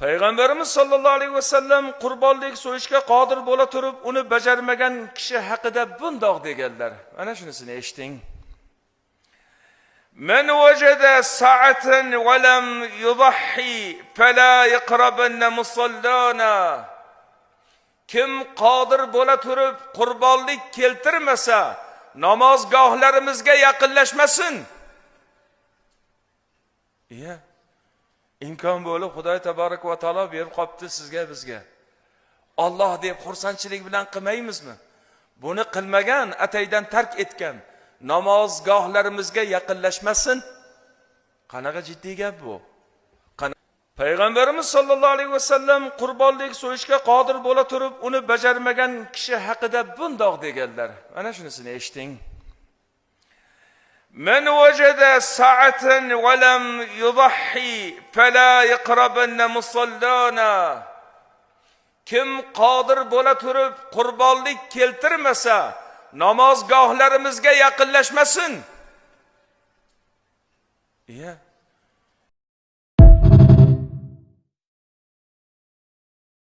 Payg'ambarimiz sollallohu alayhi vasallam qurbonlik so'yishga qodir bo'la turib, uni bajarmagan kishi haqida bundoq deganlar. Mana shunisini eshiting. من وجد سعة ولم يضحي فلا يقربن مصلانا. Kim qodir bo'la turib qurbonlik keltirmasa, namozgohlarimizga yaqinlashmasin. Iya. Imkon bo'lib, Xudoy taborak va taolo berib qopti sizga, bizga. Alloh deb xursandchilik bilan qilmaymizmi? Buni qilmagan, ataydan tark etgan namozgohlarimizga yaqinlashmasin. Qanaqa jiddiy gap bu? Payg'ambarimiz sollallohu alayhi vasallam qurbonlik so'yishga qodir bo'la turib, uni bajarmagan kishi haqida bundoq deganlar. Mana shunisini eshiting. من وجد سعة ولم يضحي فلا يقربن مصلانا. Kim qodir bo'la turib qurbonlik keltirmasa, namozgohlarimizga yaqinlashmasin. Iya.